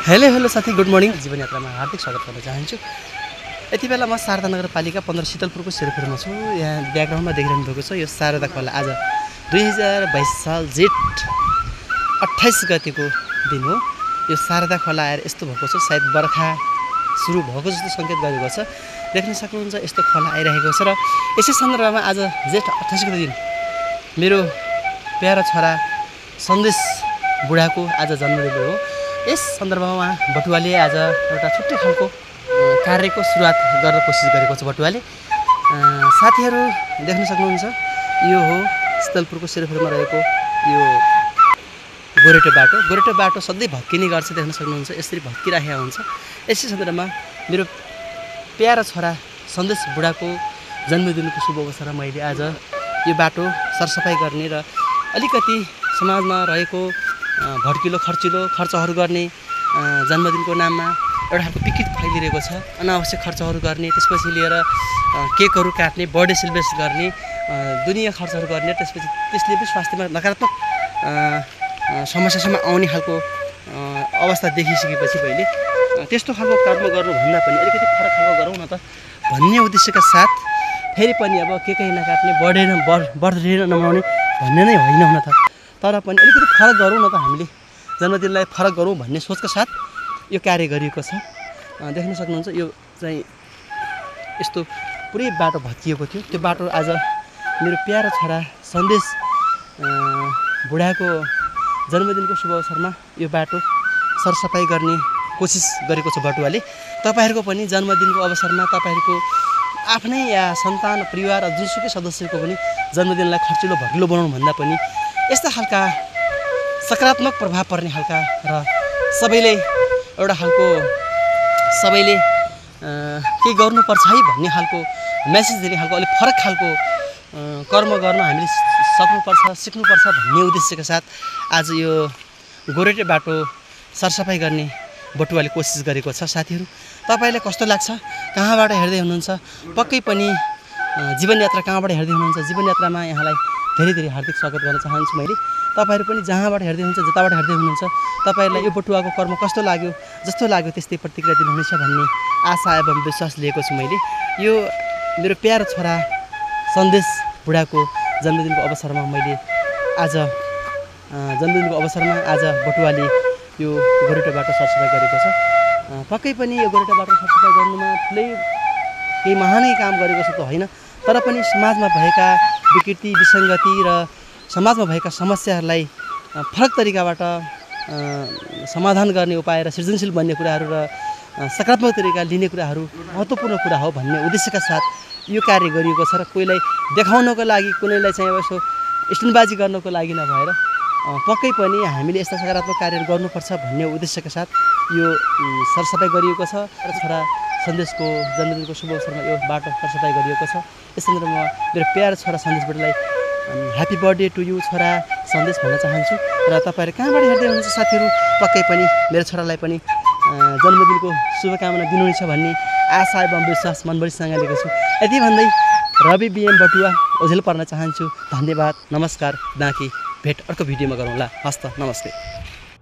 Hello साथी, good morning. जीवन यात्रामा हार्दिक स्वागत गर्न चाहन्छु। यति बेला म शारदा नगरपालिका 15 शीतलपुरको सिरफेरमा छु। यहाँ ब्याकग्राउन्डमा देखिरहनु भएको छ यो शारदा खोला। आज 2022 साल जेठ 28 गतेको दिन हो। यो शारदा खोला आएर यस्तो भएको छ, सायद बर्खा सुरु भएको जस्तो सङ्केत गरेको छ। देख्न सक्नुहुन्छ यस्तो खोला आइरहेको छ। र यसै सन्दर्भमा आज जेठ 28 गते दिन मेरो प्यारो छोरा सन्देश बुढाको आज जन्मदिन हो। यस सन्दर्भमा बटुवाले आज एउटा छुट्टै खालको कार्यको सुरुवात गर्न कोसिस गरेको छ। बटुवाले साथीहरू देख्न सक्नुहुन्छ यो हो शीतलपुरको सिरफेरमा रहेको यो गोरेटो बाटो सधैँ भत्किने गर्छ। देख्न सक्नुहुन्छ यसरी भत्किराखेको हुन्छ। यसै सन्दर्भमा मेरो प्यारो छोरा सन्देश बुढाको जन्मदिनको शुभ अवसरमा मैले आज यो बाटो सरसफाइ गर्ने र अलिकति समाजमा रहेको भड्किलो खर्चहरू गर्ने, जन्मदिनको नाममा एउटा खालको विकृत फैलिरहेको छ। अनावश्यक खर्चहरू गर्ने, त्यसपछि लिएर केकहरू काट्ने, बर्थडे सेलिब्रेसन गर्ने, दुनियाँ खर्चहरू गर्ने, त्यसपछि त्यसले पनि स्वास्थ्यमा नकारात्मक समस्यासम्म आउने खालको अवस्था देखिसकेपछि मैले त्यस्तो खालको कर्म गर्नुभन्दा पनि अलिकति फरक खालको गरौँ न त भन्ने उद्देश्यका साथ फेरि पनि अब केकै नकाट्ने, बर्थडे नमनाउने भन्ने नै होइन हुन त, तर पनि अलिकति फरक गरौँ न त, हामीले जन्मदिनलाई फरक गरौँ भन्ने सोचका साथ यो कार्य गरिएको छ। देख्न सक्नुहुन्छ यो चाहिँ यस्तो पुरै बाटो भत्किएको थियो। त्यो बाटो आज मेरो प्यारो छोरा सन्देश बुढाको जन्मदिनको शुभ अवसरमा यो बाटो सरसफाइ गर्ने कोसिस गरेको छ बटुवाले। तपाईँहरूको पनि जन्मदिनको अवसरमा तपाईँहरूको आफ्नै या सन्तान, परिवार, जुनसुकै सदस्यको पनि जन्मदिनलाई खर्चिलो भर्किलो बनाउनु भन्दा पनि यस्ता खालका सकारात्मक प्रभाव पर्ने खालका र सबैले केही गर्नुपर्छ है भन्ने खालको मेसेज दिने खालको अलिक फरक खालको कर्म गर्न हामीले सक्नुपर्छ, सिक्नुपर्छ भन्ने उद्देश्यका साथ आज यो गोरेटो बाटो सरसफाइ गर्ने बटुवाले कोसिस गरेको छ। साथीहरू तपाईँलाई कस्तो लाग्छ, कहाँबाट हेर्दै हुनुहुन्छ, पक्कै पनि जीवनयात्रा कहाँबाट हेर्दै हुनुहुन्छ, जीवनयात्रामा यहाँलाई धेरै हार्दिक स्वागत गर्न चाहन्छु मैले। तपाईँहरू पनि जहाँबाट हेर्दै हुनुहुन्छ, जताबाट हेर्दै हुनुहुन्छ, तपाईँहरूलाई यो बटुवाको कर्म कस्तो लाग्यो, जस्तो लाग्यो त्यस्तै प्रतिक्रिया दिनुहुनेछ भन्ने आशा एवं विश्वास लिएको छु मैले। यो मेरो प्यारो छोरा सन्देश बुढाको जन्मदिनको अवसरमा आज बटुवाले यो गोरेटो बाटो सरसफाइ गरेको छ। पक्कै पनि यो गोरेटो बाटो सरसफाइ गर्नुमा ठुलै केही महानै काम गरेको छ त होइन, तर पनि समाजमा भएका विकृति, विसङ्गति र समाजमा भएका समस्याहरूलाई फरक तरिकाबाट समाधान गर्ने उपाय र सृजनशील बन्ने कुराहरू र सकारात्मक तरिका लिने कुराहरू महत्त्वपूर्ण कुरा हो भन्ने उद्देश्यका साथ यो कार्य गरिएको छ। र कोहीलाई देखाउनको लागि, कुनैलाई चाहिँ अब यसो स्टुनबाजी गर्नको लागि नभएर पक्कै पनि हामीले यस्ता सकारात्मक कार्यहरू गर्नुपर्छ भन्ने उद्देश्यका साथ यो सरसफाइ गरिएको छ। र छोरा सन्देशको जन्मदिनको शुभ अवसरमा यो बाटो सरसफाइ गरिएको छ। यस सन्दर्भमा मेरो प्यारो छोरा सन्देश बुढालाई ह्याप्पी बर्थडे टु यु छोरा सन्देश भन्न चाहन्छु। र तपाईँहरू कहाँबाट हेर्दै हुनुहुन्छ साथीहरू, पक्कै पनि मेरो छोरालाई पनि जन्मदिनको शुभकामना दिनुहुनेछ भन्ने आशा एवं विश्वास मनभरिसँग लिएको छु। यति भन्दै रवि बिएम बटुवा ओझेल पर्न चाहन्छु। धन्यवाद, नमस्कार, बाँकी भेट अर्को भिडियोमा गरौँला। हस्त, नमस्ते।